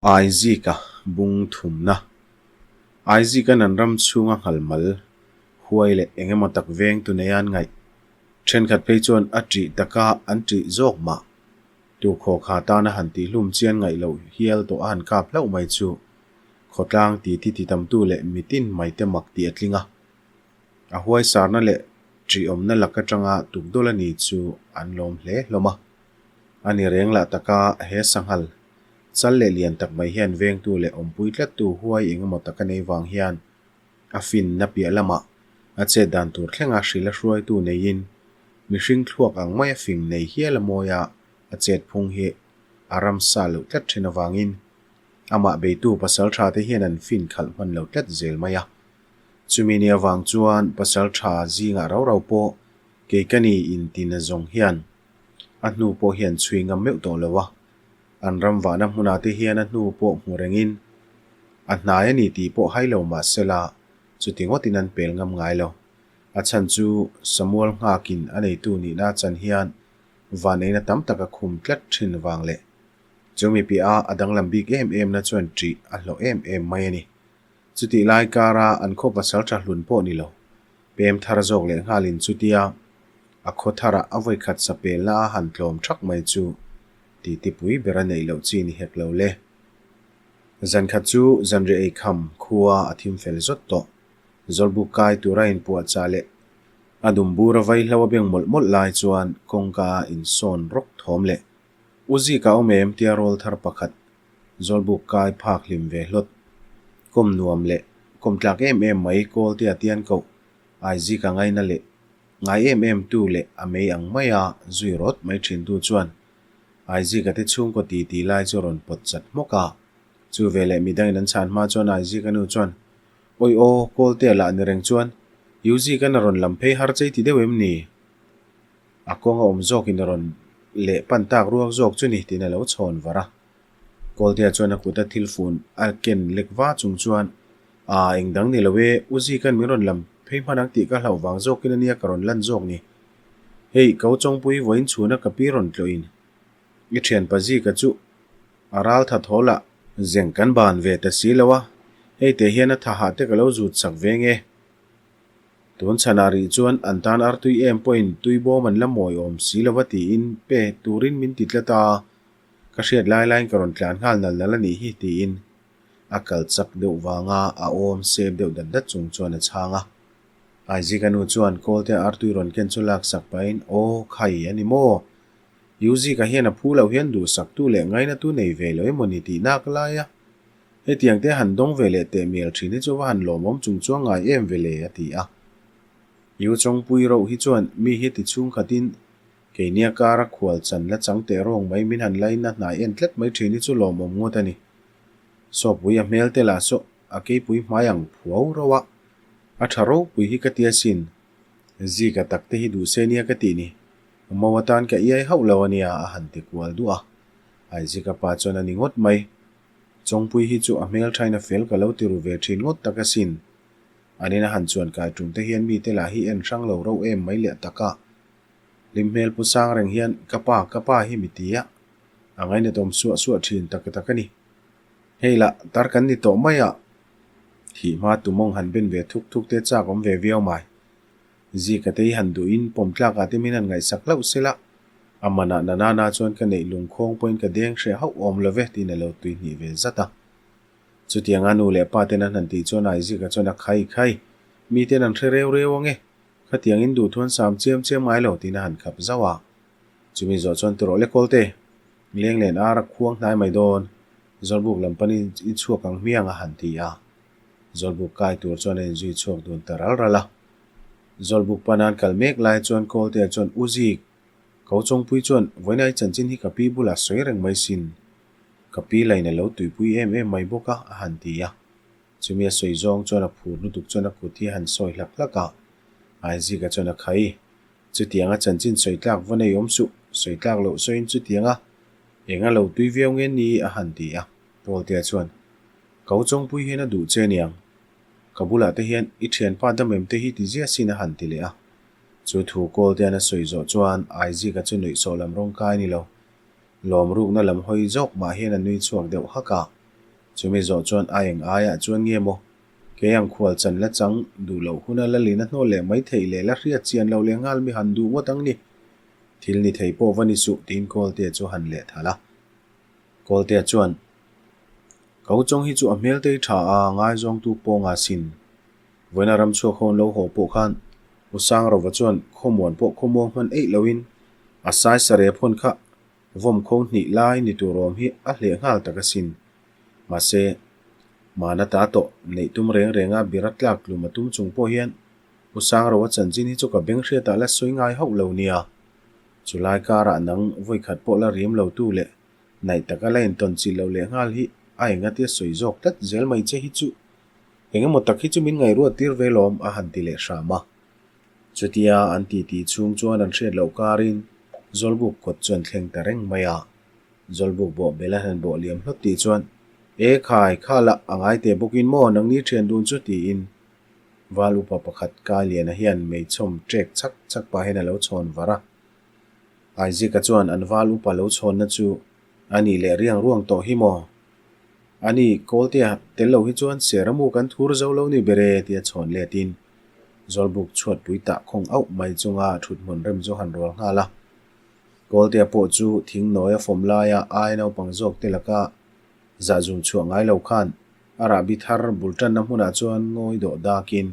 Aizika bung thumna. Aizika'n an ram chhunga nghalmal, huai leh eng emaw tak vengtu neia an ngaih. Thenkhat phei chuan a ṭih taka an ṭih zawk mah. Tukhaw kha tana han tihhlum chian ngaih loh hial tawh a han kap hlauh mai chu khawtlang titi titamtu leh mitin mai te mak tih a tling a. A huaisarna leh ṭihawmna lak aṭanga tukdawlh a ni chu an lawm hle hlawm a. A ni reng lah taka he sanghal chal leh lian tak mai hian vengtu leh awmpui tlattu huai eng emaw tak a nei vang hian a finna piah lamah a chet dan tur thlenga hrilh a hruaitu neiin mihring thluak ang maia fing nei hial a mawia a chet phung hi a ramsa loh tlat thin avangin amah beitu pasal tha te hian an fin khalh hman lo tlat zel mai a. Chumi ni avang chuan pasal tha zingah rau rau pawh kei ka ni intina zawng hian A hnu pawh hian chhui ngam meuh tawh lo a, an ram vahna hmunah te hian a hnu pawh hmu rengin a hnai a ni tih pawh hai lo mah sela chuti ngawtin an pel ngam ngai lo. A chhan chu Samuel nghakin a neitu nihna a chan hian van eina tam tak a khum tlat thin vang leh chumi piah a a danglam bik em em na chuan ṭih a hlawh em em mai a ni. Chutih lai kara an khaw pasal tha hlun pawh ni lo, pem thar zawk leh nghalin chutia a khaw tharah a vawikhat sapelna a han tlawm thak mai chu titipui ber a neih loh chi ni hek lo le. Zankhat chu zanriah ei kham khua a thim fel zawt tawh. Zawlbuk kai tura inpuahchah leh a dum bur a vaihlo a beng mawlh mawlh lai chuan kawngka a insawn rawk thawm leh U Zika awm em tia rawl thar pakhat Zawlbuk kai phak hlim ve hlawt. Kawm nuam leh kawm tlak em em mai Kawlte a tian koh Aizika ngaina leh ngai em em tu leh a mei ang maia zui rawt mai thin tu chuan Aizika te chhungkaw ti ti lai chu a rawn pawt chat hmawk a. Chu ve leh midangin an chhan hma chuan Aizika nu chuan, Awi aw, Kawlte a lah ni reng chuan Yuzika'n a rawn lam phei har chei ti deuh em ni? A kawng a awm zawkin a rawn leh pan tak ruak zawk chu ni tiin a lo chhawn var a. Kawltea chuan a kuta thil fun a ken lek va chung chuan, Aa, eng dang ni lo e, U Zika'n min rawn lam phei hman ang tih ka hlauh vang zawkin a nia ka rawn lan zawk ni. Hei, ko Chawngpui vawiin chhuna ka pi rawn tlawhin i thianpa Zika chu a ral tha thaw lah. Zeng kan ban ve ta si lo a, hei teh hian a tha hah te ka lo zut sak ve nge. Tun chhanah rih chuan an tan artui em pawhin tui bawm an la mawi awm si lo va tiin pe turin min ti tlat a. Ka hriat lai laiin ka rawn tlan nghal nal nal a nih hi tiin a kal chak deuh vanga a awm sep deuh dat dat chung chuan a chhang a. Aizika nu chuan Kawlte artui rawn ken chu laksak pahin Aw khai a ni maw? Yuzika hian a phu loh hian duhsaktu leh ngainatu nei ve lo emaw ni tih nak lai a. Hetiang te han dawng ve leh teh mial thin hi chu va han lawmawm chung chuang ngai em ve le a ti a. Yu Chawngpui roh hi chuan mi hi ti chhungkhatin Keinia kara khual chan la chang teh rawng mai min han laina hnai en tlat mai thin hi chu lawmawm ngawt a ni. Sawpui a hmel te lah saw a keipui hmai ang phuau rauh a, a tha ropui hi ka ti asin. Zika tak te hi duh se nia ka tih ni. Mo atan ka iai hauh lo a nia a han ti kual duah a. Aizika pa chuan a ni ngawt mai. Chawngpui hi chu a hmel thain a fel ka lo ti ru ve thin ngawt tak asin. An ina han chuan kai tum te hian mite lah hi en hrang lo rauh em mai leh tak a. Hlim hmel pu sang reng hian ka pa ka pa hi mi ti a, a ngainatawm suah suah thin tak tak a ni. Hei lah tar kan ni tawh mai a, thih hma tumawng han ben ve thuk thuk te chak awm ve viau mai. Zika te hi han duhin pawm tlakah te min han ngaihsak hlauh sela, a manah na nana chuan ka neih lungkhawng pawhin ka deng hreh hauh awm lo ve tiin a lo tuihnih ve zat a. Chutianga nu leh pa ten an han tih chuan Aizika chuan a khai khai, miten an hre reu reu ange, Khatiang in duh thuan sam chiam chiam ngai lo tiin a han khap zauh a. Chumi zawh chuan ti rawh le Kawlte, leng len ar a khuang hnai mai dawn, Zawlbuk lam panin i chhuak ang hmiang a han ti a. Zawlbuk kai tur chuan a inzui chhuak dun ta ral ral a. Zawlbuk panan kal mek lai chuan Kawltea chuan U Zik, ko Chawngpui chuan vawiinai chanchin hi ka pi bulah sawi reng mai sin. Ka pi lain a lo tuipui em em mai bawk a a han ti a. Chumi a sawi zawng chuan a phur lutuk chuan a kut hi a han sawi hlak hlak a, Aizika chuan a khai. Chutianga chanchin sawi tlak va nei awm suh, sawi tlak loh sawiin chutianga eng a lo tui viau nge ni a han ti a. Pawltea chuan, Ka u Chawngpui hian a duh che niang, ka bulah te hian i thianpa damem te hi ti zia sin a han ti leh a. Chu thu Kawltea'n a sawi zawh chuan Aizika chu nuihsawh lam rawng kai ni lo, lawm rukna lam hawi zawk mah hian a nui chhuak deuh hak a. Chumi zawh chuan a eng aiah chuan nge maw? Kei ang khual chan la chang duh loh huna la lin a hnawl leh mai theih leh la hriat chian loh leh nghal mi han duh ngawt ang ni. Thil ni thei pawh va ni suh tiin Kawltea chu han leh thalh a. Kawltea chuan, Ka u chawng hi chu a hmel tei tha a, ngaizawngtu pawnga sin. Vawiina ramchhuak ho an lo haw pawh khan U Sangrova chuan khawmuan pawh khawmuang hman eih loin a saisarep hawn kha vawm kho hnih lai ni tur awm hi a hleh nghal tak asin. Mahse, mana ta tawh neih tum reng renga bira tlak tlum a tum chung pawh hian U Sangrova chanchin hi chu ka beng hriatah la sawi ngai hauh lo nia. Chulai karah nang vawikhat pawh la rim lo tu leh naih taka la intawn chilh loh leh nghal hi a engatia sawi zawk tlat zel mai che hi chu Eng emaw tak hi chu min ngaihruat tir ve lawm a han ti leh hram a. Chutia an titi chhung chuan an hriat loh karin Zawlbuk kawt chu an thleng ta reng mai a. Zawlbuk bawh bel a han bawh liam hlawt tih chuan, E khai, kha lah a ngai teh bawkin maw nangni thian dun chu tiin Val upa pakhat Kailiana hian meichhawm ṭek chhak chhak pah hian a lo chhawn var a. Aizika chuan an val upa lo chhawnna chu a nih leh riang ruang tawh hi maw? A ni, Kawltea tel lo hi chuan Seramu kan thur zo lo ni ber e tia chhawn letin Zawlbuk chhuatpui tah khawng auh mai chunga thuthmun rem chu han rual nghal a. Kawltea pawh chu thing nawi a fawm laia ai naupang zawk te laka zahzum chhuah ngai lo khan a rahbi thar bul tanna hmunah chuan ngawi dawh dakin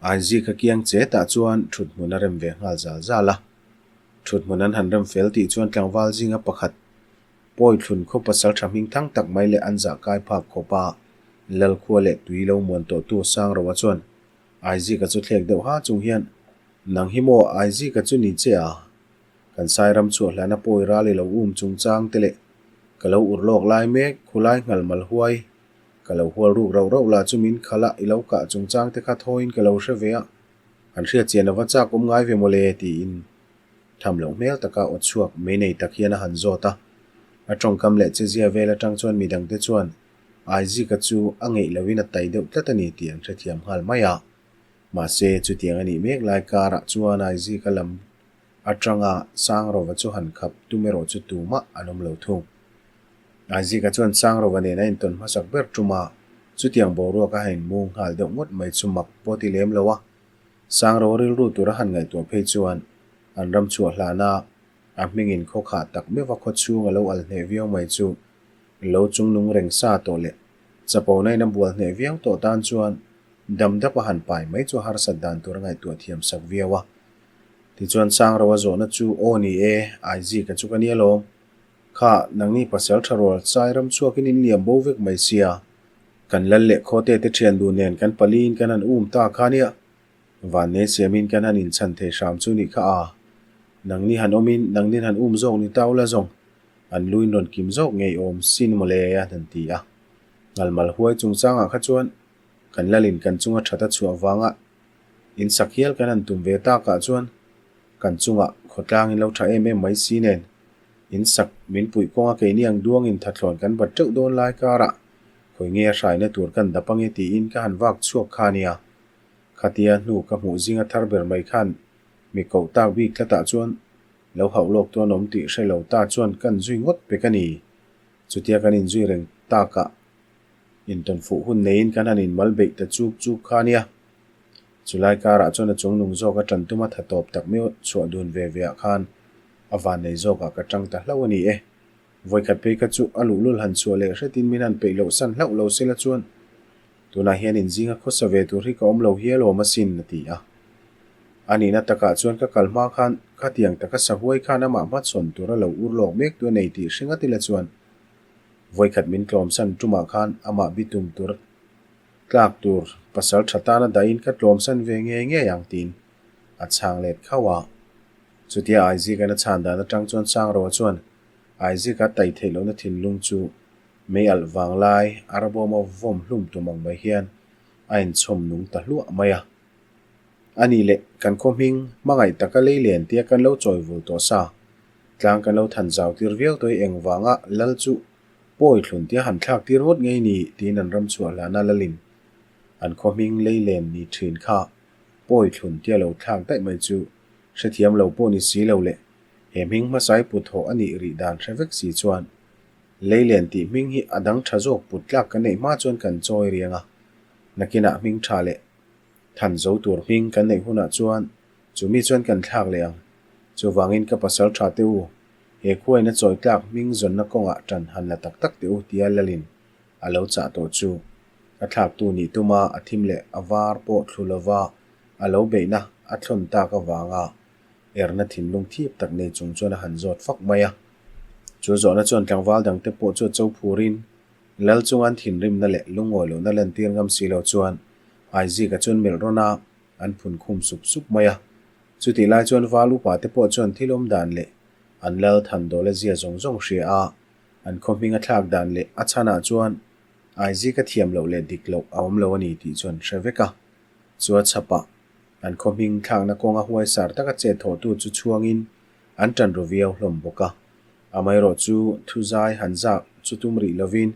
Aizika kiang che tah chuan thuthmun a rem ve nghal zal zal a. Thuthmun an han rem fel tih chuan tlangval zinga pakhat Pawi thlun khaw pasal tha hming thang tak mai leh an zah kai phak khawp a, Lalkhua leh tui lo muan tawhtu Sangroa chuan Aizika chu thlek deuh ha chung hian, Nang hi maw Aizika chu ni che a? Kan Sairam chhuah hlana pawi ral i lo um chungchang te leh ka lo ur lawk lai mek khulai nghal mal huai ka lo hual ruk rauh rauh lah chu min khalh a i lo kah chungchang te kha thawiin ka lo hre ve a, han hriat chian ava chak awm ngai ve mawle tiin Tham loh hmel taka aw chhuak mei nei tak hian a han zawt a. A tawngkam leh chezia vel atang chuan midangte chuan Aizika chu a ngeih loin a tai deuh tlat a ni tih an hrethiam nghal mai a. Mahse, chutiang a nih mek lai karah chuan Aizika lam atanga Sangrova chu han khap tum erawh chu tumah an awm lo thung. Aizika chuan Sangrova nen a intawn hmasak ber tum a, chutiang boruak a han inmung nghal deuh ngawt mai chu mak pawh ti lem lo a. Sangro rilru tura han ngaihtuah phei chuan an ram chhuah hlana a hmingin khaw khah tak meuh a khaw chhung a lo al hneh viau mai chu lo chungnung reng sa tawh leh chapona in a bual hneh viau tawh tan chuan dam dap a han pai mai chu harsat dan tur a ngaihtuah thiam sak viau a. Tichuan Sangro a zawhna chu aw ni e, Aizika chu ka nia lawm. Kha, nangni pasal tha rual chai ram chhuakin in liam bo vek mai sia. Kan lal leh khawte te thian duh nen kan paliin kan han um ta kha nia. Vannei siamin kan han inchhan thei hram chu nih kha a. Nangni han awmin nangnin han um zawk ni ta ula zawng an luin rawn kim zawk ngei awm sin mawle a han ti a. Ngalmal huai chungchangah kha chuan kan lalin kan chunga that a chhuah vanga insak hial kan han tum ve takah chuan kan chungah khawtlangin lo tha em em mai si nen insak min puih kawnga keini ang duangin thathlawn kan bat teuh dawn lai karah khawi nge a hraina tur kan dap ange tiin ka han vak chhuak kha nia. Khatia hnu ka hmuh zinga thar ber mai khan mi koh tak bik tlatah chuan lo hauh lawk tu an awm tih hre lo ta chuan kan zui ngawt pek a ni. Chutia kan inzui reng takah intawn fuh hun neiin kan han inmal beih ta chuk chuk kha nia. Chulai karah chuan a chungnung zawk a tan tuma tha tawp tak meuh chhuah dun ve ve ah khan a vannei zawkah ka tang ta hlauh a ni e. Vawikhat phei kha chu a luhlul han chhuah leh hretin min han peih loh san hlauh lo sela chuan tunah hian inzinga khawsa ve tur hi ka awm lo hial awm asin a ti a. A nihna takah chuan ka kal hma khan khatiang taka sahuai khan amah hmachhawn tura lo ur lawk mek tu a nei tih hre ngat ila chuan vawikhat min tlawmsan tumah khan amah bitum tur tlak tur pasal tha tana dahin ka tlawmsan ve ngei ngei ang tiin a chhang let khauh a. Chutia Aizika'n a chhan dan atang chuan Sangroa chuan Aizika tai theih lohna thinlung chu mei alh vang lai Arabawma vawm hlum tum ang mai hian a inchhawm nung ta hluah mai a. A nih leh kan khaw hming hmangaih taka lei len tia kan lo chawi vul tawh sa, tlang kan lo than zau tir viau tawh i engvanga lal chu pawi thlun tia han thlak tir ngawt ngei ni tiin an ram chhuah hlana lalin an khaw hming lei len ni thin kha pawi thlun tia lo thlak daih mai chu hrethiam lo pawh ni si lo le, he hming hmasai put haw a nih rih dan hre vek si chuan. Leilen tih hming hi a dang tha zawk put tlak kan neih hma chuan kan chawi riang a, nakinah hming tha leh than zo tur hming kan neih hunah chuan chumi chuan kan thlak leh ang. Chuvangin ka pasal tha te u, he khuaina chawi tlak hming zawnna kawngah tan han la tak tak teh u tia Lalin a lo chah tawh chu. A thlaktu nih tuma a thim leh a var pawh thlu lova a lo beihna a thlawn tak avanga erna thinlung thip tak nei chung chuan a han zawt fak mai a. Chu zawhna chuan tlangval dangte pawh chu a cho phurin Lal chunga an thinrimna leh lungawi lohna lantir ngam si lo chuan Aizika chuan melh rawn a, an phun khum sup sup mai a. Chutih lai chuan val upa te pawh chuan thil awm dan leh an Lal Thandawla zia zawng zawng hria a, an khaw hming a thlak dan leh a chhanah chuan Aizika thiam loh leh dik loh a awm lo a ni tih chuan hre vek a. Chu a chhapah an khaw hming thlakna kawnga huaisar taka chet thawhtu chu chhuangin an tan ru viau hlawm bawk a. Amaherawh chu thuzai han zak chu tum rih lovin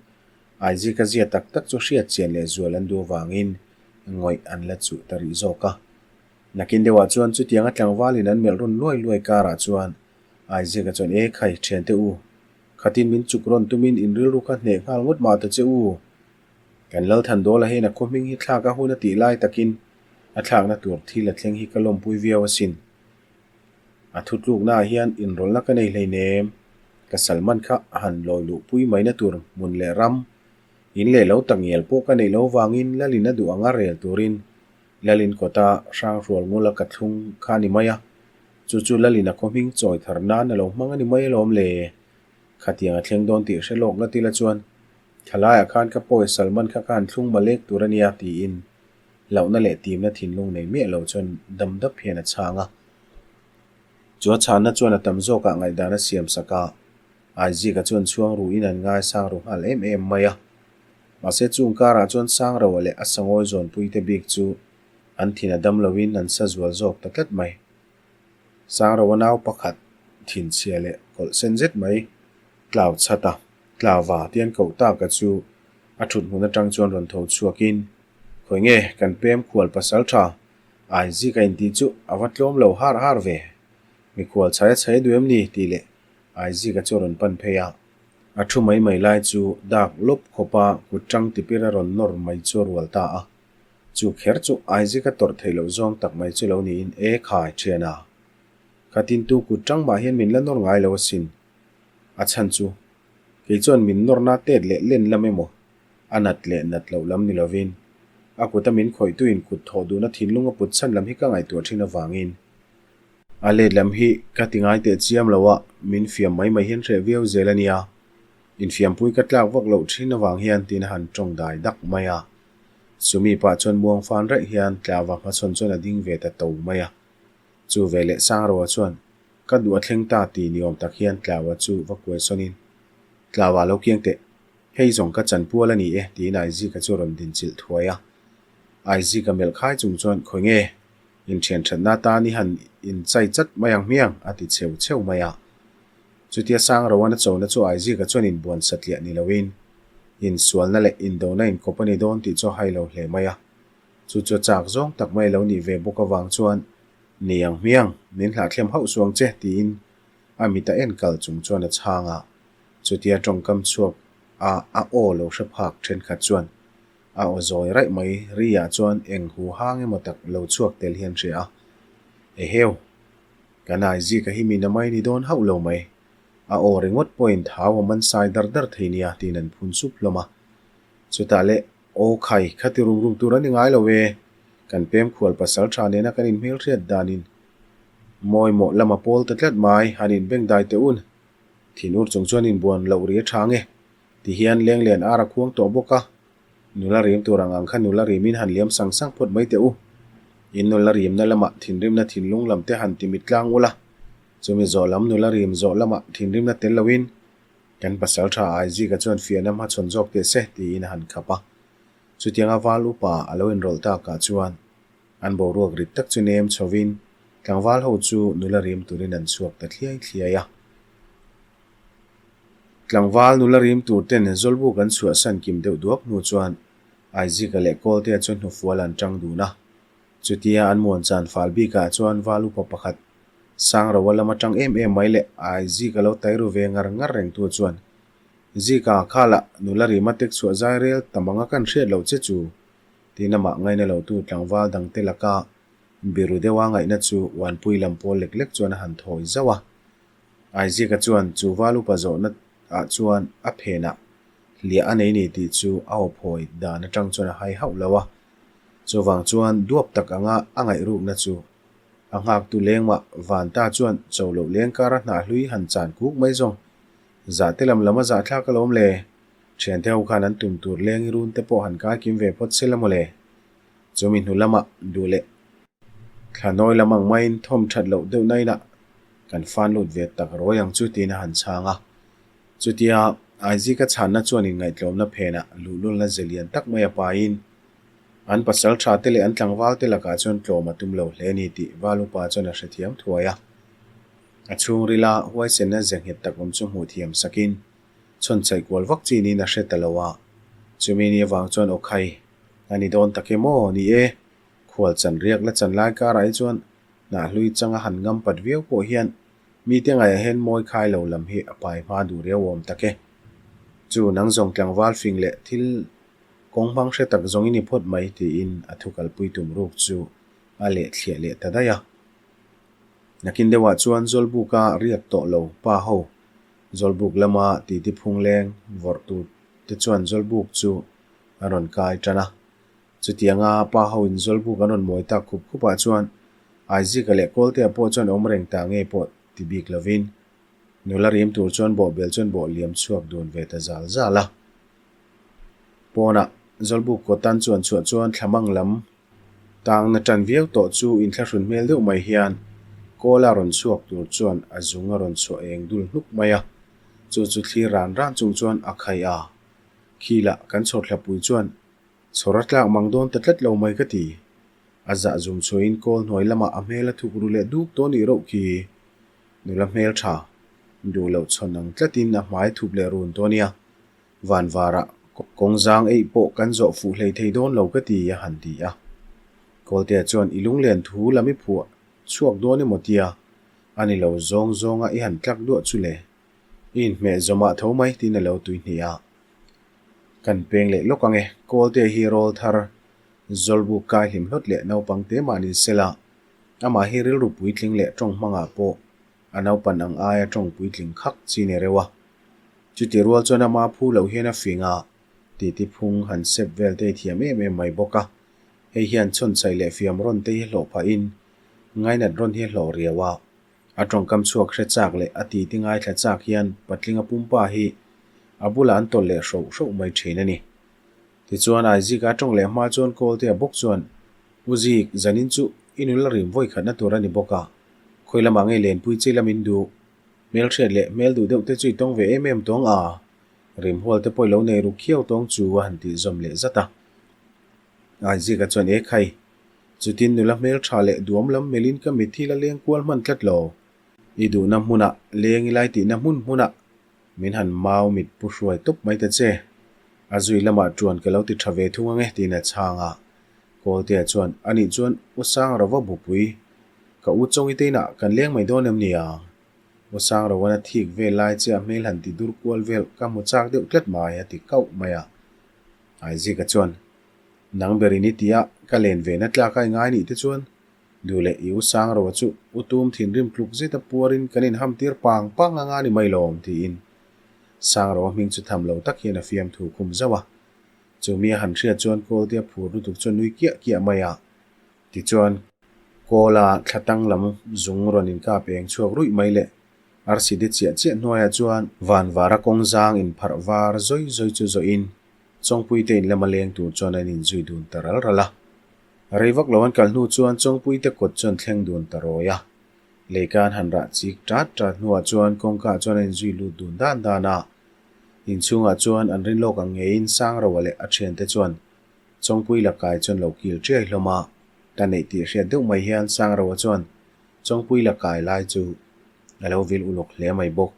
Aizika zia tak tak chu hriat chian leh zual an duh avangin ngawih an la chuh ta rih zawk a. Nakin deuhah chuan chutianga tlangvalin an melh rawn luai luai karah chuan Aizika chuan, E khai, thiante u, khatin min chuk rawn tumin in rilru kha hneh nghal ngawt mah ta che u. Kan Lalthandawla hian a khaw hming hi thlak a hun a tih lai takin a thlakna tur thil a thleng hi ka lawmpui viau asin. A thutluknaah hian inrawlhna ka nei hleinem. Ka Salman kha a han lawi luhpui maina tur hmun leh ram, in leh lo tak ngial pawh ka neih lo vangin Lalin a duh anga rel turin Lalin kawta Hranghrual ngula ka thlung kha a ni mai a. Chu chu Lalin a khaw hming chawi thar nan a lo hmang a ni mai alawm le. Khatiang a thleng dawn tih hre lawk ngat ila chuan Thalaiah khan ka pawi Salman kha ka han thlung malek tur a nia tiin hlauhna leh timna thinlung nei miah lo chuan dam dap hian a chhang a. Chu a chhanna chuan a tam zawkah ngaihdan a siam sak a, Aizika chuan chhuang ruin an ngaisang ru nghal em em mai a. Mahse chung karah chuan Sangroa leh a sangawi zawnpuite bik chu an thin a dam loin an sa zual zawk ta tlat mai. Sangroa nau pakhat thinchhia leh kawlh sen zet mai tlau chhat a, Tlauva tian koh taka chu a thut hmun atang chuan rawn tho chhuakin, Khawi nge kan pem khual pasal tha, Aizik a intih chu a va tlawm lo har har ve. Mikhual chhai a chhai duh em ni? tih leh Aizika chu a rawn pan phei a. A thu mai mai lai chu dak lawp khawpa kut tang tipir a rawn nawr mai chu a rual ta a. Chu kher chu Aizika tawrh theih loh zawng tak mai chu lo niin, E khai, thiana. Khatin tu kut tang mah hian min la nawr ngai lo asin. A chhan chu, kei chuan min nawrna tet leh len lam emaw, a nat leh nat loh lam ni lovin, a kuta min khawihtuin kut thawh duhna thinlung a put chhan lam hi ka ngaihtuah thin avangin, a let lam hi ka ti ngai teh chiam lo a, min fiam mai mai hian hreh viau zel a nia, infiampui ka tlak vak loh thin avang hian tiin a han tawng dai dak mai a. Chumi pah chuan muang fan raih hian tlava hmachhawn chuan a ding ve ta to mai a. Chu veleh Sangroa chuan Ka duh a thleng ta tih ni awm tak hian Tlaua chu va kuai sawnin, Tlaua lo kiang teh, hei zawng ka chanpual a ni e tiin Aizika chu rawn dinchilh thuai a. Aizika melh khai chung chuan, Khawi nge, inthian thatna atan i han inchai chat mai ang hmiang a ti cheu cheu mai a. Chutia Sangroan a chona chu Aizika chuan inbuan satliah ni loin, insualna leh indona inkawp a ni dawn tih chu a hai lo hle mai a. Chu chu a chak zawng tak mai lo nih ve bawk avang chuan Ni ang hmiang, min hlahthlem hauh suang che, tiin a mit a en kal chung chuan a chhang a. Chutia tawngkam chhuak a a aw lo hre phak thenkhat chuan a aw zawi raih mai ri ah chuan eng hu hang emaw tak lo chhuak tel hian hria a. Eheu! Kan Aizika hi mi na mai ni dawn hauh lo mai. A aw ringawt pawhin thau a man sai dar dar thei nia, tiin an phun sup hlawm a. Chutah leh Aw khai, khati rum rum tur a ni ngai lo e. Kan pem khual pasal tha nena kan inhmelhriat danin mawimawh lama pawl ta tlat mai, han inbeng dai teh un. Thinur chung chuan inbuan loh ri a tha nge? Ti hian lenglen ar a khuang tawh bawk a. Nula rim tur ang ang kha nula rimin han liam sang sang phawt mai teh u. In nula rimna lamah thinrimna thinlung lam te han ti mit tlang ula. Chumi zawh lam nula rim zawh lamah thinrimna tel loin Kan pasal tha Aizika chuan fiahna hmachhawn zawk teh se tiin a han khap a. Chutianga val upa a lo inrawlh takah chuan an boruak rit tak chu nem chhovin tlangval ho chu nula rim turin an chhuak ta thliai thliai a. Tlangval nula rim tur ten Zawlbuk an chhuahsan kim deuh duak hnu chuan Aizika leh Kawltea chu hnufual an tang dun a. Chutia an muan chan fal bikah chuan val upa pakhat Sangroa lam atang em em mai leh Aizik a lo tai ru ve ngar ngar reng tu chuan. Zika, khala nula rima tek chhuah zai rel tam anga kan hriat loh che chu, tiin amah ngaina lotu tlangval dangte laka biru deuha ngaihna chu uanpui lam pawl lek lek chuan a han thawi zauh a. Aizika chuan chu val upa zawhna ah chuan a phenah hliah a nei ni tih chu a aw phawi dan atang chuan a hai hauh lo a. Chuvang chuan duap tak anga a ngaihrukna chu a nghaktu lengmah van ta chuan cho loh leng kara hnah hlui han chan kuk mai zawng. Zah te lam lam a zah thlak alawm le. Thiante ho khan an tum tur leng i run te pawh han kai kim ve phawt se la mawle. Chumi hnu lamah duh leh thla nawi lam ang maiin thawm that loh deuh na inah kan fan lut ve tak rawi ang chu tiin a han chhang a. Chutia Aizika chhanna chuan inngaihtlawmna phenah luhlulna ze lian tak mai a paiin an pasal tha te leh an tlangval te lakah chuan tlawm a tum lo hle a ni tih Val upa chuan a hrethiam thuai a. A chhungrila huaisenna ze nghet tak awm chu hmuh thiam sakin chhawn chhaih kual vak chi niin a hre ta lo a. Chumi ni avang chuan aw khai a ni dawn tak em aw? Ni e, khual chan riak la chan lai karah hi chuan hnah hlui changa han ngam pat viau pawh hian mite ngaiah hian mawi khai lo lam hi a pai hma duh riau awm tak e. Chu nang zawng tlangval fing leh thil kawng hmang hre tak zawng i ni phawt mai tiin a thu kalpui tum ruk chu a leh thliah leh ta daih a. Nakin deuhah chuan Zawlbuka riak tawh lo pa ho Zawlbuk lama titi phung leng vawrh tur te chuan Zawlbuk chu an rawn kai tan a. Chutianga pa ho in Zawlbuk an rawn mawi tak khup khup ah chuan Aizika leh Kawltea pawh chuan awm reng ta nge pawh ti bik lovin nula rim tur chuan bawhbel chuan bawh liam chhuak dun ve ta zal zal a. Pawnah Zawlbuk kawtan chuan chhuah chuan thlamang lam Tangna tan viau tawh chu inthlahrun hmel deuh mai hian Kawla rawn chhuak tur chuan a zung a rawn chhuah eng dul hnuk mai a, chu chu thlir ran ran chung chuan a khaih a, Khilah kan chhawrthlapui chuan chhawr a tlak mang dawn ta tlat lo mai ka ti. A zah zum chhuahin kawl hnuai lamah a hmel a thuk ru leh duk tawh nih rauh khi. Nula hmel tha duh loh chhawn ang tlatin a hmai thup leh run tawh nia. Van varah kawng zang eih pawh kan zawh fuh hlei thei dawn lo ka ti a han ti a. Kawltea chuan i lunglen thu lam i phuah chhuak dawn emaw tia a ni lo zawng zawnga i han tlak duah chu le. I inhmeh zawmah tho mai tiin a lo tui hnih a. Kan peng leh lawk ang e, Kawltea hi rawl thar Zawlbuk kai hlim hlawt leh naupang te mah ni sela, amah hi rilru puitling leh tawng hmangah pawh a naupan ang aia tawng puitling khak chi ni reuh a. Chuti rual chuan ama phu loh hian a fing a, titi phung han sep vel te hi thiam em em mai bawk a. Hei hian chhawnchhaih leh fiam rawn te hi hlawh phahin ngainat rawn hi a hlawh riau a. A tawngkam chhuak hre chak leh a titi ngaithla chak hian patlinga pumpa hi a bulah an tawlh leh hroh hroh mai thin a ni. Tichuan Aizika tawng leh hma chuan Kawltea bawk chuan, U Zik, zanin chu i nula rim vawi khatna tur a ni bawk a, khawi lamah nge lenpui che lam in duh? Hmelhriat leh hmel duh deuh te chu i tawng ve em em tawng a, rimhual te pawh i lo nei ru khiau tawng chu a han tih zawm leh zat a. Aizika chuan E khai, chutin nula hmeltha leh duam lam melhin ka mitthi la leng kual hman tlat lo. I duhna hmunah leng i lai tihna hmun hmunah min han mau mit pu hruai tawp mai ta che. A zui lamah tuan ka lo ti tha ve thung ang e tiin a chhang a. Kawltea chuan anih chuan U Sangrova bupui Ka u Chawngi te inah kan leng mai dawn em ni ang? U Sangroan a thik vel lai che a hmel han ti dur kual vel ka hmu chak deuh tlat mai a ti kauh mai a. Aizika chuan, Nang ber in i ti a, ka len ve na tlak a i ngai nih te chuan duh leh i u Sangroa chu u tum thinrim tluk zet a puarin kan inham tir pang pang anga ni mai lawm tiin Sangroa hming chu tham lo tak hian a fiamthu khum zauh a. Chumi a han hriat chuan Kawltea phur lutuk chuan nui kiah kiah mai a. Tichuan, Kawla thla tang lam zung rawn inkap eng chhuak ruih mai leh arsi de chiah chiah hnuaiah chuan van vara kawng zang inpharh var zawi zawi chu zawhin Chawngpui te in lama leng tur chuan an inzui dun ta ral ral a. Rei vak lo an kal hnu chuan Chawngpui te kawt chuan thleng dun ta rawi a. Leika an han rah chik tat tat hnuah chuan kawngkaah chuan an inzui lut dun dan dan a. Inchhungah chuan an rin lawk ang ngeiin Sangroa leh a thiante chuan Chawngpui la kai chuan lo kil chiai hlawm a, ka neih tih hriat deuh mai hian Sangroa chuan Chawngpui la kai lai chu a lo vil uluk hle mai bawk.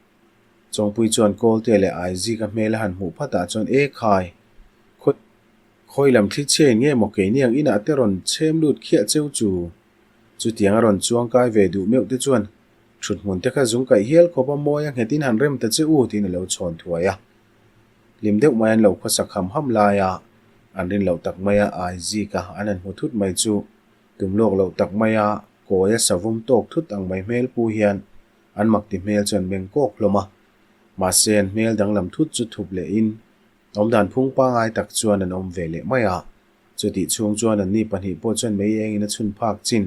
Chawngpui chuan Kawltea leh Aizika hmel a han hmuh phatah chuan E khai, khawi khawi lam thli chhiain nge maw keini ang inah te rawn chhem lut khiah cheu chu? Chutiang a rawn chuang kai ve duh meuh te chuan thuthmun te kha zung kaih hial khawp a mawi a nghetin han rem ta che u tiin a lo chhawn thuai a. Hlim deuh mai an lo khawsak ham ham lai a, an rin loh tak maia Aizika an han hmu thut mai chu tum lawk loh tak maia kawia savawm tawk thut ang mai hmel pu hian an mak ti hmel chu an meng kawk hlawm a. Mahse an hmel danglam thut chu thup lehin awmdan phung pangai tak chuan an awm ve leh mai a. Chutih chhung chuan anni pahnih pawh chuan mei engin a chhun phak chin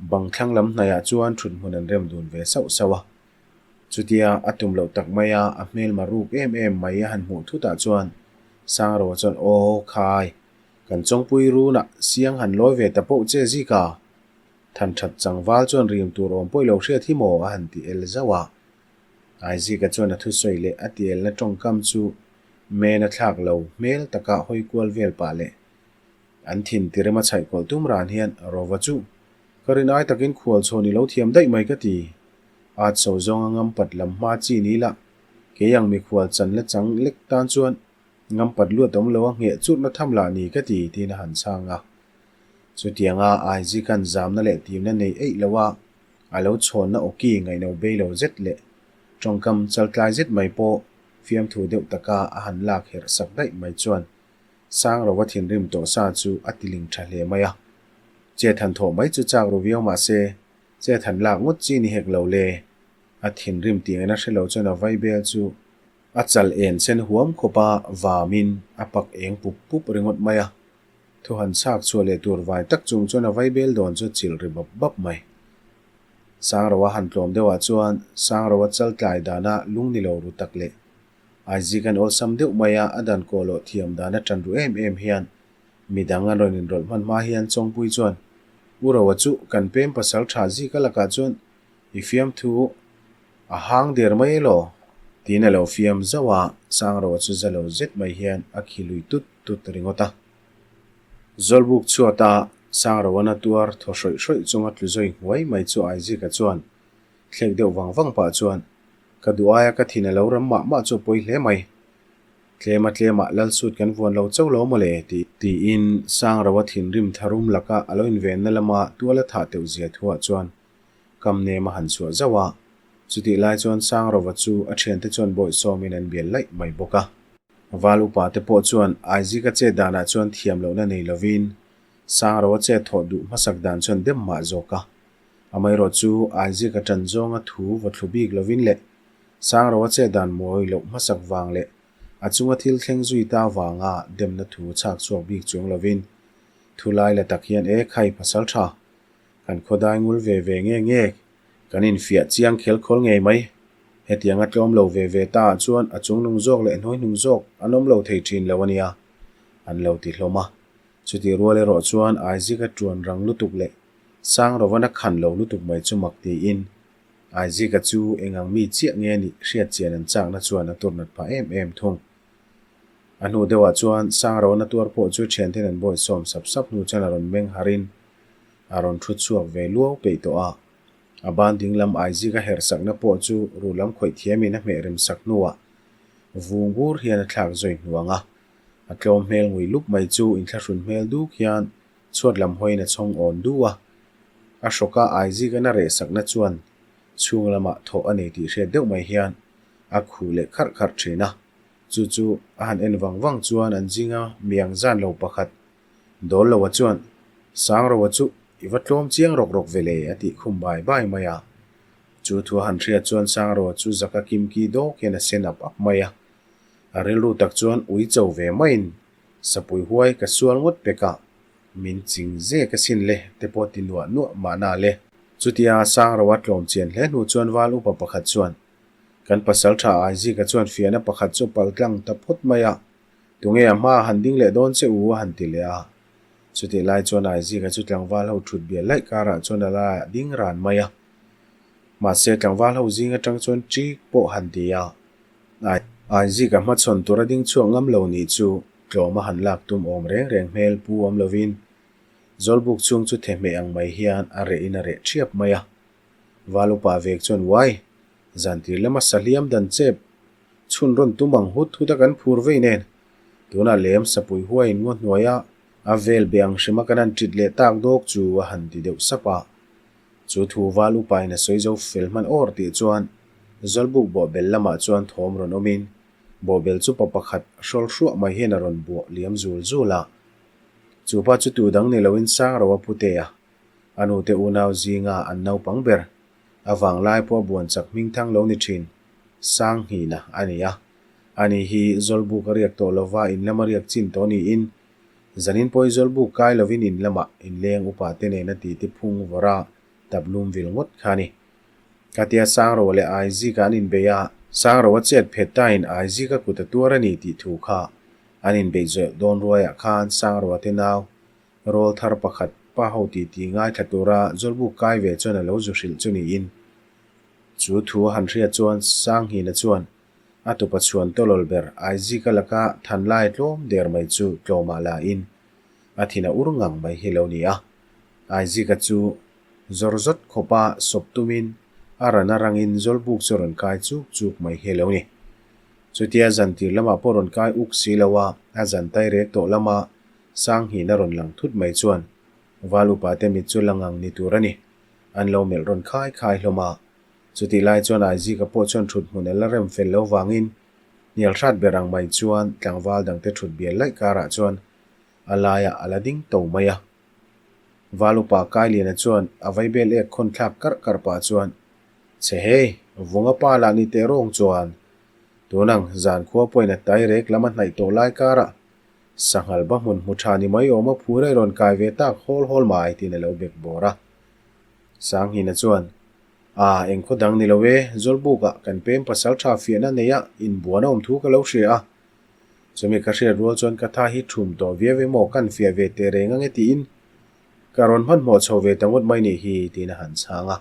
bang thlang lam hnaihah chuan thut hmun an rem dun ve sauh sauh a. Chutia a tum loh tak mai a, a hmelma ruk em em mai a han hmuh thutah chuan Sangroa chuan Aw khai, kan chawngpui runah siang han lawi ve ta poh che zik a, Than that changval chuan rim tur awm pawh i lo hriat hi maw a han ti el zauh a. Aizika chuan a thusawi leh a ti elna tawngkam chu men a thlak lo hmel taka hawi kual vel pah leh an thin tirem a chhaih kual tum ran hian Rova chu ka rin ai takin khual chhawn i lo thiam daih mai ka ti. At so zawnga ngampat lam hma chi ni lah kei ang mikhual chan la chang lek tan chuan ngampat luat awm lo a ngheh churhna tham lah ni ka ti tiin a han chhang a. Chutianga Aizikan zamna leh timna nei eih lo a, a lo chhawnna awki ngaihno bei lo zet leh tawngkam chaltlai zet mai pawh fiamthu deuh taka a han lak herh sak daih mai chuan Sangrova thinrim tawh sa chu a tiling tha hle mai a. Chet han thawh mai chu chak ru viau mah se, chet han lak ngawt chi ni hek lo le. A thinrim tih ngaihna hre lo chuan a vaibel chu a chal en sen huam khawp a, vamin a pak eng pup pup ringawt mai a. Thu han chhak chhuah leh tur vai tak chung chuan a vaibel dawn chu a chilh ri bap bap mai. Sangroa han tlawm deuhah chuan Sangroa chal tlai dana lung ni lo ru tak leh Aizik an awlsam deuh mai a, a dan kawh loh thiam dan a tan ru em em hian midang an rawn inrawlh hman hma hian Chawngpui chuan U Roa chu kan pem pasal tha zika lakah chuan i fiamthu a hang der mai elaw? Tiin a lo fiam zauh a, Sangroa chu za lo zet mai hian a khi lui tut tut ringawt a. Zawlbuk chhuata Sangroa na tuar thaw hrawih hrawih chunga tlu zawi nghuai mai chu Aizika chuan thlek deuh vang vang pah chuan ka duh aia ka thin a lo ram mah mah chu a pawi hle mai. Tlema tlemah Lalsut kan vuan lo chauh lo mawle tih tiin Sangroa thinrim tharum laka a lo invenna lama tual a thah teuh zia thuah chuan kam nem a han chhuah zauh a, chutih lai chuan Sangrova chu a thiante chuan bawihsawmin an bial laih mai bawk a. Val upa te pawh chuan Aizika chet danah chuan thiam lohna nei lovin Sangrova chet thawh duh hmasak dan chuan dem mah zawk a. Amaherawh chu Aizika tan zawnga thu va thlu bik lovin leh Sangrova chet dan mawi loh hmasak vang leh a chunga thil thleng zui ta vanga demna thu chhak chhuak bik chuang lovin thu lai la tak hian e khai pasal tha Kan khawdai ngul ve ve nge nge, kan infiah chiang khel khawl ngei mai. Hetiang a tlawm lo ve ve ta ah chuan a chungnung zawk leh hnuaihnung zawk an awm lo thei thin lo a nia, an lo ti hlawm a. Chutih rual erawh chuan Aizika tuan rang lutuk leh sang rovana khan lo lutuk mai chu mak tiin Aizika chu eng ang mi chiah nge nih hriat chian an chakna chuan a turnat phah em em thung. A hnu deuhah chuan Sangrona tuar pawh chu thianten an bawihsawm sap sap hnu chuan a rawn meng harin a rawn thu chhuak ve luau peih tawh a. A ban ding lam Aizik a herh sakna pawh chu ruh lam khawih thiamin a hmeh rem sak hnuah vung bur hian a thlak zawi hnuang a. A tlawm hmel ngui lup mai chu inthlahrun hmel duk hian chhuat lam hawiin a chhawng awn duh a. A hrawka Aizik an a reh sakna chuan chhung lamah thawh a nei tih hriat deuh mai hian a khuh leh kharh kharh thin a. Chu chu a han en vang vang chuan an zinga miang zan lo pakhat Dawl loa chuan, Sangroa chu i va tlawm chiang rawk rawk ve le a tih khum bai bai mai a. Chu thu a han hriat chuan Sangroa chu zaka kimki dawk hian a sen ap ap mai a. A rilru tak chuan ui cho ve maiin sapui huai ka sual ngawt pek a, min ching zek asin le te pawh ti nuah nuah mahna le. Chutia Sangroa tlawm chian hle hnu chuan val upa pakhat chuan, Kan pasal tha Aizika chuan fiahna pakhat chu pal tlang ta phawt mai a, Tunge a hma han ding leh dawn che u a han ti leh a. Chutih lai chuan Aizika chu tlangval ho thut bial laih karah chuan a laiah ding ran mai a. Mahse tlangval ho zing atang chuan ṭik pawh han ti a. Aizika hmachhawn tura ding chhuak ngam lo nih chu tlawm a han lak tum awm reng reng hmel pu awm lovin Zawlbuk chhung chu thehmeh ang mai hian a reh in a reh ṭhiap mai a. Val upa vek chuan uai, zantir lama sahliam dan chep chhun rawn tum ang hut hut a kan phur vei nen. Tunah lem sapui huaiin ngaw hnuaia a vel be ang hrima kan han ṭit leh tak dawk chu a han ti deuh sap a. Chu thu val upain a sawi zo fel hman awr tih chuan Zawlbuk bawh bel lamah chuan thawm rawn awmin. Bawhbel chu pa pakhat hrawl hruah mai hian a rawn buah liam zul zul a. Chu pa chu tu dang ni loin Sangroa pute a, a nute unau zinga an naupang ber, a vanglai pawh a buan chak hmingthang lo ni thin, Sanghina a ni a. Ani hi Zawlbuk a riak tawh lova in lama riak chin tawh niin, zanin pawh hi Zawlbuk kai lovin in lamah inleng upa te nena titi phung vawrh a tap lum vil ngawt kha a ni. Khatia Sangroa leh Aizika an inbei a, Sangroa chet phet tain Aizika kut a tuar a ni tih thu kha an inbeih zawh dawn ruaiah khan Sangroa te nau rawl thar pakhat pa ho titi ngaithla tura Zawlbuk kai ve chuan a lo zu hrilh chu niin chu thu a han hriat chuan Sanghina chuan a tupa chhuan tawlawl ber Aizika laka than lai tlawm der mai chu tlawmah la in a thin a ur ngang mai hi lo ni a. Aizika chu Zawr zawt khawpa sawp tumin a ran a rangin Zawlbuk chu rawn kai chuk chuk mai hi a lo ni. Chutia zan tir lamah pawh rawn kai uk si lo a, a zan tai rek tawh lama Sanghin a rawn lang thut mai chuan Val upa te mit chu la ngang ni tur a ni. An lo melh rawn khai khai hlawm a. Chutih lai chuan Aizika pawh chuan thut hmun a la rem fel lo vangin hnial hrat ber ang mai chuan tlangval dangte thut bial laih karah chuan a laiah a la ding to mai a. Val upa Kailiana chuan a vaibel ek khawn thlak karh karh pah chuan, Che hei, vunga pa lah ni teh rawng chuan tunang zan khua pawhin a tai rek lam a hnaih tawh lai karah sanghal ba hmun hmu tha ni mai awm a phur a rawn kai ve tak hawl hawl mai tiin a lo bek bawr a. Sanghina chuan, A, eng khaw dang ni lo e, Zawlbukah kan pem pasal tha fiahna neia inbuan a awm thu ka lo hria a. Chumi ka hriat rual chuan ka tha hi thum tawh viau emaw kan fiah ve teh reng ange tiin ka rawn hmanhmawh chho ve ta ngawt mai nih hi tiin a han chhang a.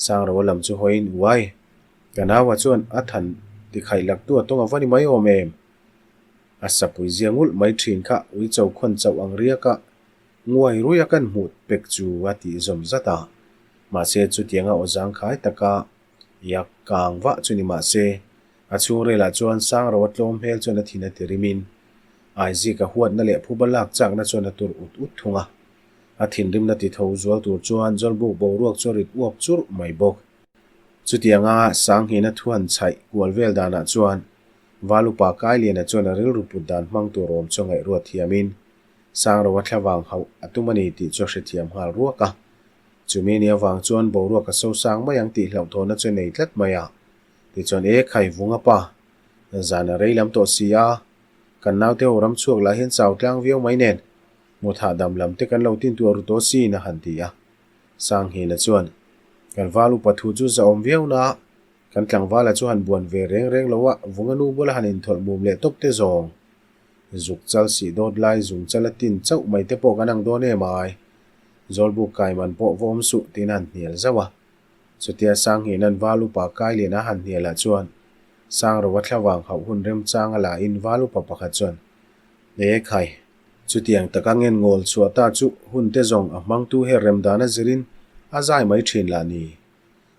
Sangroa lam chu hawiin uai, ka naua chuan a than tikhaih laktu a tawng a va ni mai awm em? A sapui zia ngulh mai thin kha uicho khawn chauh ang riaka nguai ruia kan hmuh pek chu a tih zawm zat a. Mahse chutianga aw zangkhai taka yak kang vah chu ni mahse A chhungrelah chuan Sangroa tlawm hmel chuan a thin a ti rimin Aizika huatna leh phuba lak chakna chuan a tur ut ut thung a. A thinrimna ti tho zual tur chuan Zawlbuk boruak chu a rit uap churh mai bawk. Chutianga Sanghina thuan chhaih kual vel danah chuan Valupa Kailiana chuan a rilru put dan hmang tur awm chu a ngaihruat thiamin Sangroa thlavang hauh a tum a ni tih chu a hrethiam nghal ruak a. Chumi ni avang chuan boruak a sosang mai ang tih hlauhthawhna chu a nei tlat mai a. Tichuan e khai vung a pa, zan a rei lam tawh si a, kan naute ho ram chhuak lah hian chau tlang viau mai nen, mutha dam lam te kan lo tin tuah ru tawh sin a han ti a. Sanghina chuan, Kan val upa thu chu zahawm viau na, kan tlangvala chu han buan ve reng reng lo a, vunga nu bula han inthawlh mum leh tawp te zawng. Zuk chal sih dawt lai zung chal a tin chauh mai te pawh kan ang dawn em ai. Zawlbuk kai man pawh va awm suh tiin a han hnial zauh a. Chutia Sanghinan Val upa Kailian a han hnialah chuan Sangrova thlavang hauh hun remchang a la in Val upa pakhat chuan, E khai, chutiang taka ngen ngawl chhuah ta chu hun te zawng a hmangtu her remdan a zirin a zai mai thin lah ni.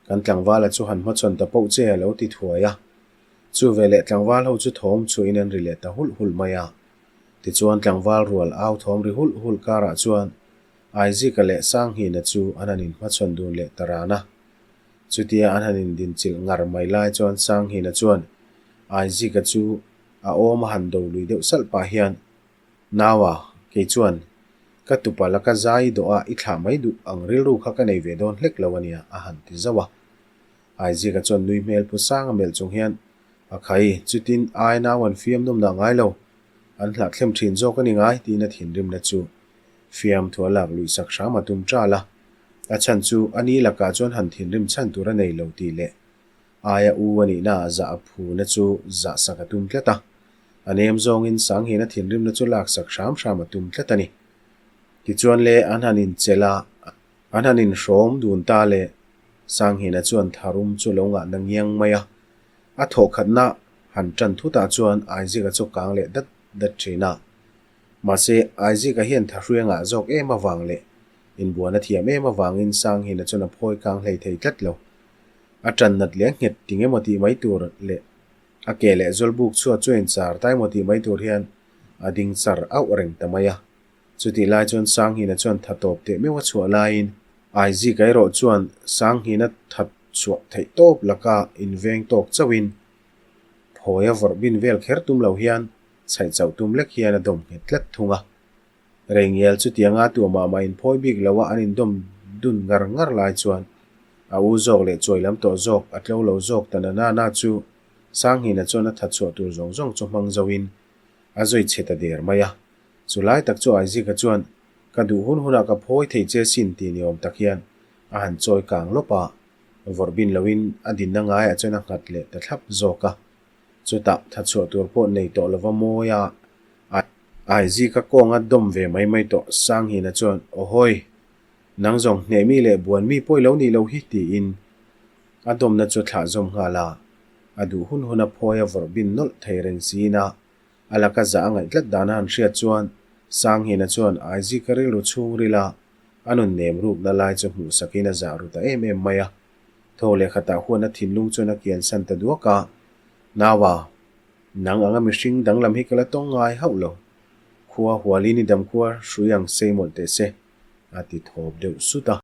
Kan tlangvala chu han hmachhawn ta poh che a lo ti thuai a. Chu veleh tlangval ho chu thawm chhuahin an ri leh ta hulh hulh mai a. Tichuan tlangval rual au thawm ri hulh hulh karah chuan Aizika leh Sanghina chu an han inhmachhawn dun leh ta ran a. Chutia an han indinchilh ngar mai lai chuan Sanghina chuan Aizika chu a awm a han do lui deuh salh pah hian, Naua, kei chuan ka tupa laka zai dawh a i thlah mai duh ang rilru kha ka nei ve dawn hlek lo a nia, a han ti zauh a. Aizika chuan nui hmel pu sang a melh chung hian, A khai, chutin ai nau an fiam nawmnah ngai lo, an hlahthlem thin zawk a ni ngai, tiin a thinrimna chu Fiamthu a lak luih sak hram a tum ṭal a, a chhan chu a ni lakah chuan han thinrim chhan tur a nei lo tih leh aia u a nihna ah zah a phuna chu zah sak a tum tlat a, a nem zawngin Sanghin a thinrimna chu lak sak hram hram a tum tlat a ni. Tichuan le an han inchelh a, an han inhrawm dun ta le Sanghina chuan tharum chu lo ngah na ngiang mai a, a thawhkhatna han ṭan thutah chuan Aizika chu kang leh dat dat ṭhin a. Mahse, Isaac-a hian thahrui a ngah zawk em avang leh inbuan a thiam em avangin Sanghina chuan a phawi kang hlei thei tlat lo. A tan nat leh a nghet ting emaw tih mai tur leh a ke leh zawlbuk chhuat chu a inchar ta emaw tih mai tur hian a ding char auh reng ta mai a. Chutih lai chuan Sanghina chuan tha tawp teh meuh a chhuah laiin Isaac-a erawh chuan Sanghina that chhuah theih tawp laka inveng tawk chauhin. Phawi a vawrh bin vel kher tum lo hian chhaih chauh tum lek hian a dawm nghet tlat thung a. Reingial chutianga tuamah mah inphawi bik lo a an indawm dun ngar ngar lai chuan a u zawk leh chuai lam tawh zawk a tlo lo zawk ta na na na chu Sanghina chuan a that chhuah tur zawng zawng chu hmang zoin a zui chhe ta der mai a. Chu lai tak chu Aizika chuan ka duh hun hunah ka phawi thei che sin tih ni awm tak hian a han chawi kang lawp a, vawrh bin loin a dinna ngaiah chuan a nghat leh ta thlap zawk a. Chutah tha chhuah tur pawh nei tawh lova mawi a, Aizika kawnga dawm ve mai mai tawh Sanghina chuan Awhawi! Nang zawng hneh mi leh buan mi pawi lo nih lo hi tiin a dawmna chu a thlah zawm nghal a, a duh hun huna phawi a vawrh bin nawlh thei reng siin a, a laka zah a ngaih tlat dan a han hriat chuan Sanghina chuan Aizika rilru chhungril a, a nun nem rukna lai chu hmuh sakin a zah ru ta em em mai a. Thaw leh khatah huan a thinlung chuan a kiansan ta duak a, Naua, nang anga mihring danglam hi ka la tawng ngai hauh lo. Khua hualin i damkhua hrui ang sei mawlh teh se, a ti thawp deuh sut a.